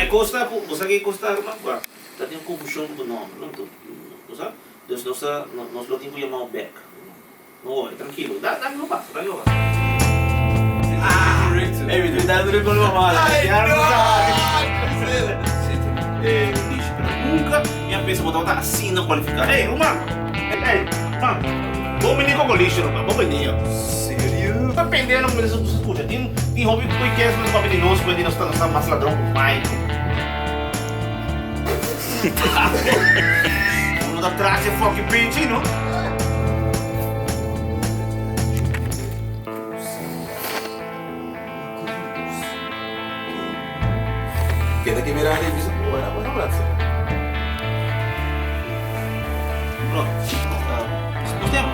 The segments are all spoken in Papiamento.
Ma e kos ta ku, bo sa ke kos ta ruman? Ku ta tin un konfushon ku bo nòmber, no? Anto, bo sa? Dus nos ta, nos lo tin ku yamao bèk. No worry, trankilo. Da, da lo pasa, da lo pasa. Ey, mi ta dando con lo malo. Eh, pero nunca mi a pensa bo tabata asina cualifica. Ey, ruman! Ey, ruman! Bo bini con colisio, ruman. Bo bini. Serio? Ta pendejo cu mi ta scucha. Tin, tin hopi cu kes cu ta papia di nos, cu di nos ta, nos ta mas ladron cu Michael. Uno ta tras e fucking pinchi, no? Keda ki mira e bisa buena buena brasa. Bro, nos tema.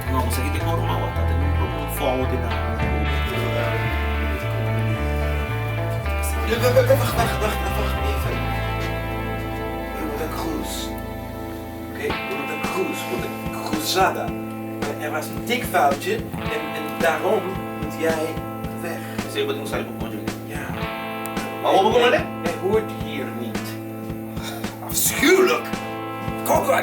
No, bo sa ki te oro ma wak ta tene un un fout den nan. Wacht, wacht, wacht, wacht even. Roberta Cruz. Oké, Roberta Cruz, Roberta Cruzada. Er was een tikfoutje en, en daarom moet jij weg. Esei bo tin ku sali pa konjo. Ja. Ma bo bo komende? Hij hoort hier niet. Afschuwelijk! Kom, kom.